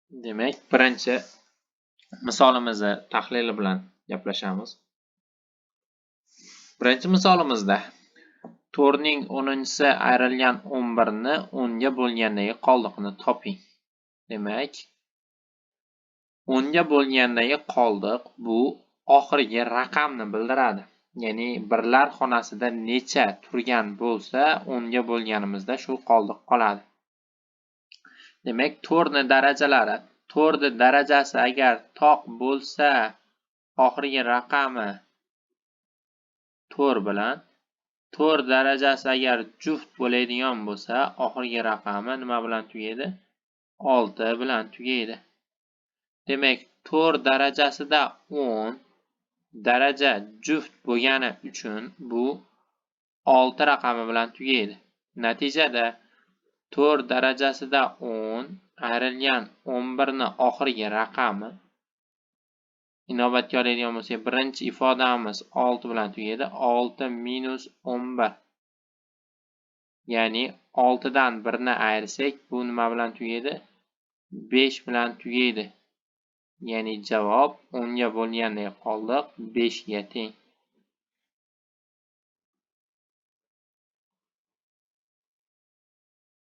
Demak, birinchi misolimizni tahlili bilan gaplashamiz. Birinchi misolimizda 4ning 10-si ayrilgan 11ni 10 ga bo'lgandagi qoldiqni toping. Demak, 10 ga bo'lgandagi qoldiq bu oxirgi raqamni bildiradi. Ya'ni birlar xonasida necha turgan bo'lsa, 10 ga bo'lganimizda shu qoldiq qoladi. Demak, 4 ni darajalari, 4 ni darajasi agar toq bo'lsa, oxirgi raqami 4 bilan, 4 darajasi agar juft bo'ladigan bo'lsa, oxirgi raqami nima bilan tugaydi? 6 bilan tugaydi. Demak, 4 darajasida 10 daraja juft bo'lgani uchun bu 6 raqami bilan tugaydi. Natijada 4 darajasida 10 ayrilgan 11 ni oxirgi raqami inobatga oladigan bo'lsak, birinchi ifodamiz 6 bilan tugaydi. 6 minus 11. Ya'ni 6 dan 1 ni ayirsak, bu nima bilan tugaydi? 5 bilan tugaydi. Ya'ni javob 10 ga bo'lgandek qoldiq 5 ga teng.